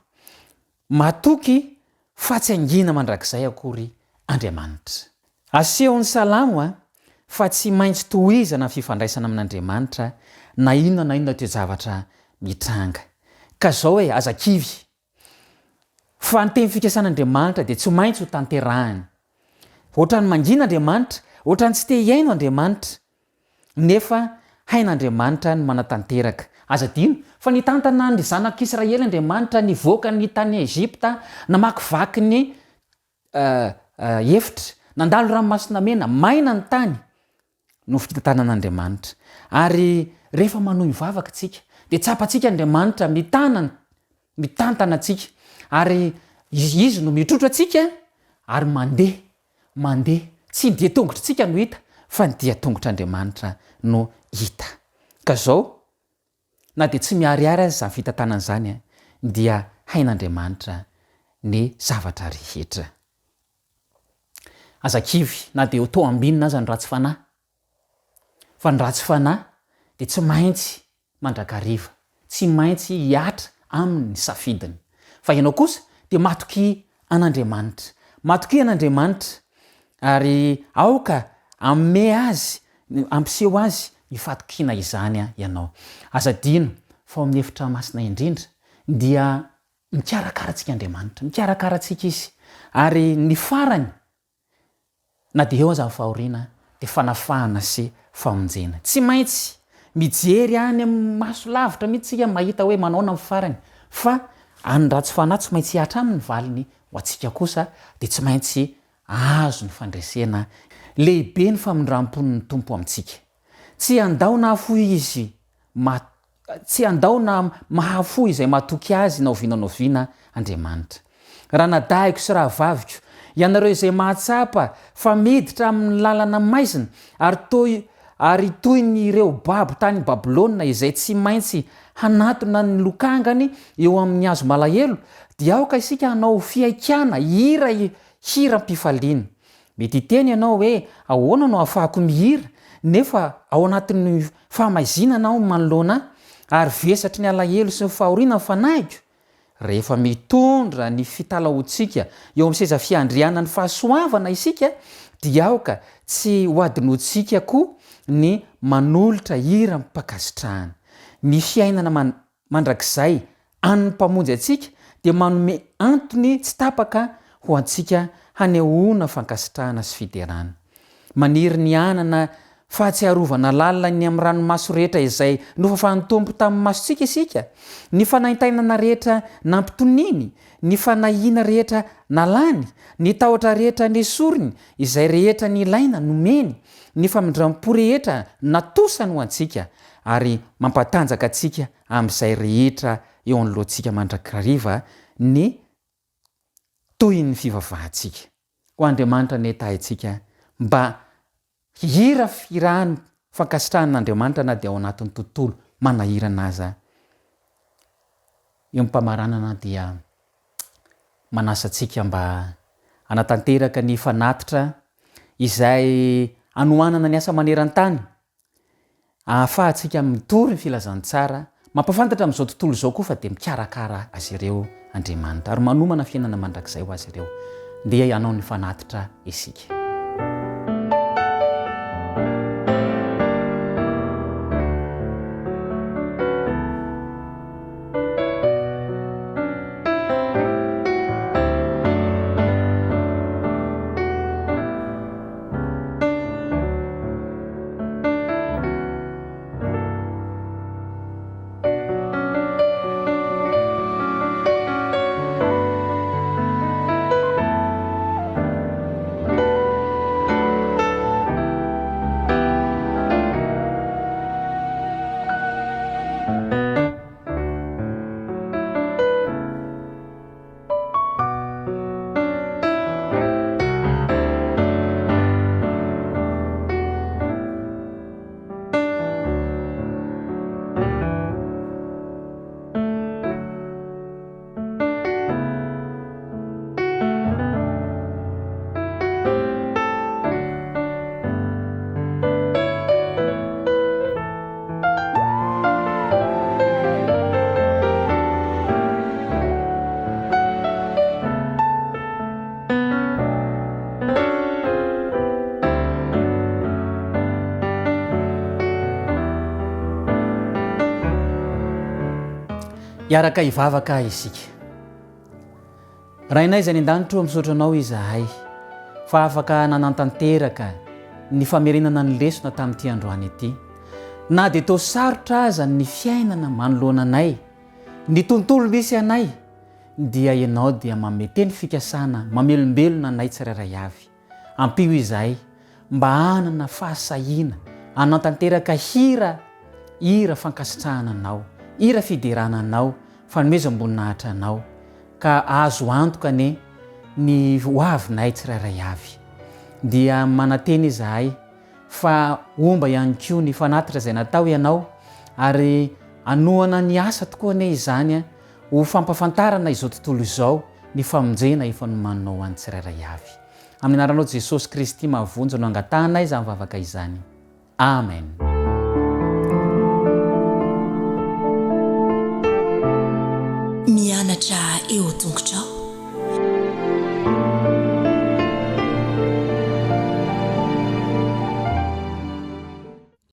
Matoky fa tsy hangina mandrakizay akory Andriamanitra. Asehon'ny Salamo fa tsy maintsy tohizana ny fifandraisana amin'Andriamanitra na inona na inona toe-javatra mitranga. Ka izao e, aza kivy. Fa ny teny fikasan'Andriamanitra dia tsy maintsy ho tanterahiny. Ohatran'ny mangina Andriamanitra, ohatran'ny tsy te hihaino Andriamanitra. Nefa hain'Andriamanitra ny manatanteraka. Aza adino fa nitantana ny zanak'Israely Andriamanitra nivoaka ny tany Egypta, namakivaky ny efitra, nandalo ranomasina mena, maina ny tany noho fitantanan'Andriamanitra. Ary rehefa manohy mivavaka isika dia tsapantsika Andriamanitra mitana mitantana antsika ary Izy no mitrotro antsika ary mandeha mandeha, tsy ny dian-tongotr'tsika no hita fa ny dian-tongotr'Andriamanitra no hita. Ka zao, na dia tsy miharihary aza izany fitantanana izany dia hain'Andriamanitra ny zavatra rehetra. Aza kivy na dia ho toa ambinina aza ny ratsy fanahy, fa ny ratsy fanahy dia tsy maintsy mandrakariva, tsy maintsy hihatra aminy ny safidiny. Fa ianao kosa dia matokia an'Andriamanitra. Matokia an'Andriamanitra, ary aoka Hanome azy, hampiseho azy ny fahatokiana izany ianao. Aza adino fa ao amin'ny efitra masina indrindra dia mikarakara antsika Andriamanitra. Mikarakara antsika Izy. Ary ny farany Na dia eo aza ny fahoriana dia fanafahana sy famonjena. Tsy maintsy mijery any amin'ny maso lavitra mihitsy isika mahita hoe manaona ny farany fa an'ny ratsy fanahy tsy maintsy hihatra aminy ny valiny, ho antsika kosa dia tsy maintsy azo ny fandresena. Lehibe ny famindram-pon'ny Tompo amintsika. Tsy handao na hahafoy Izy ma Tsy handao na mahafoy izay matoky Azy na oviana na oviana Andriamanitra. Ranadahiko sy rahavaviko, ianareo izay mahatsapa fa miditra amin'ny lalana maizina ary toy ary toy ny ireo babo tany Babylona izay tsy maintsy hanatona ny lokangany eo amin'ny hazo malahelo, dia aoka isika hanao fihaikana hira hiram-pifaliana. Mety hiteny ianao hoe, 'Ahoana no ahafahako mihira, nefa ao anatin'ny fahamaizinana aho manoloana ahy, ary vesatry ny alahelo sy ny fahoriana ny fanahiko? Rehefa mitondra ny fitalahoantsika eo amin'ny seza fiandrianan'ny fahasoavana isika, dia aoka tsy hohadinointsika koa ny manolotra hiram-pankasitrahana. Ny fiainana mandrakizay an'ny Mpamonjy antsika dia manome antony tsy tapaka ho antsika hanehoana fankasitrahana sy fiderana. Maniry ny hanana fahatsiarovana lalina ny amin'ny ranomaso rehetra izay nofafan'ny Tompo tamin'ny masontsika isika, ny fanaintainana rehetra nampitoniany, ny fanahiana rehetra nalany, ny tahotra rehetra nesoriny, izay rehetra nilaina nomeny, ny famindram-po rehetra natosany ho antsika, ary mampatanjaka antsika amin'izay rehetra eo anoloantsika mandrakariva ny tohin'ny fivavahantsika. Koa Andriamanitra anie tahintsika mba hihira fihirany fankasitrahana an'Andriamanitra na dia ao anatin'ny tontolo manahirana aza. Eo am-pamaranana dia manasa antsika mba hanatanteraka ny fanatitra izay hanohanana ny asa maneran-tany Ahafahantsika mitory ny filazantsara, mampahafantatra amin'izao tontolo izao koa fa dia mikarakara azy ireo Andriamanitra ary manomana fiainana mandrakizay ho azy ireo. Ndeha hanao ny fanatitra isika. Hiaraka hivavaka isika. Rainay izay any an-danitra ô, misaotra Anao izahay fa afaka nanantanteraka ny famerenana ny lesona tamin'ity androany ity. Na dia toa sarotra aza ny fiainana manoloana anay, ny tontolo misy anay, dia Ianao dia manome teny fikasana mamelombelona anay tsirairay avy. Ampio izahay mba hanana fahasahiana hanantanteraka hira hira fankasitrahana Anao, hira fiderana Anao, fanomezam-boninahitra Anao, ka azo antoka anie ny ho avinay tsirairay avy. Dia manantena izahay fa homba ihany koa ny fanatitra izay natao Ianao ary hanohana ny asa tokoa anie izany ho fampafantarana izao tontolo izao ny famonjena efa nomaninao ho an'ny tsirairay avy. Amin'ny anaranao Jesosy Kristy mahavonjy no angatahanay izany vavaka izany. Amen. Mianatra eo tongotrao.